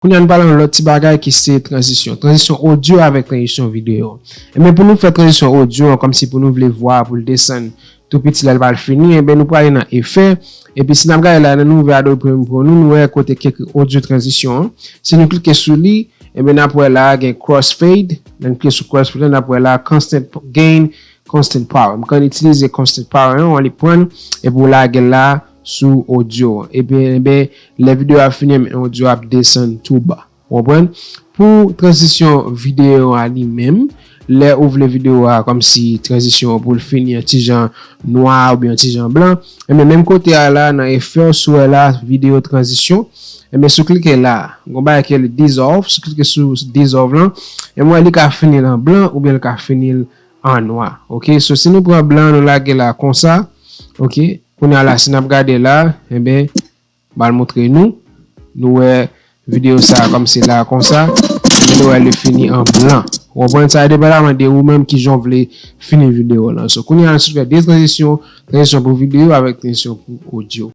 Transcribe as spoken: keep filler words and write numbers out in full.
Kounye a nou pale yon lòt ti bagay ki se tranzisyon. Tranzisyon odyo avèk tranzisyon videyo. Ebyen pou nou fè tranzisyon odyo an, kòmsi pou nou vle vwa a pou l desann tou piti lè l pral fini, ebyen nou prale nan efè. Epi si n ap gade la nan nouvo Adobe Premiere Pro nou, nou wè kote ki ekri audio transition an. Si nou klike sou li, ebyen n ap wè la gen crossfade. Lè n klike sou crossfade la, n ap wè la constant gain, constant power. M konn itilize constant power an, w li pran epi w lage l la sou odyo. Epi ebyen lè videyo a fini, ebyen odyo ap desann tou ba. Ou konprann? Pou tranzisyon videyo a li menm, lè ou vle videyo a kòmsi tranzisyon an pou l fini an ti jan nwa oubyen an ti jan blan, ebyen menm kote a la nan efè, si w wè la videyo tranzisyon, ebyen si w klike la, gon bagay ki rele dissolve, si w klike sou dissolve lan, ebyen w wè li ka fini l an blan oubyen li ka fini l an nwa. Ok, so si nou pran blan nou lage la konsa, ok, kounye a la si n ap gade la, ebyen m al montre nou, nou wè videyo sa a kòmsi la konsa, men nou wè li fini an blan. Ou konprann sa, depandaman de ou menm kijan w vle fini videyo lan. So kounye a nou sot fè de tranzisyon, tranzisyon pou videyo avèk tranzisyon pou odyo.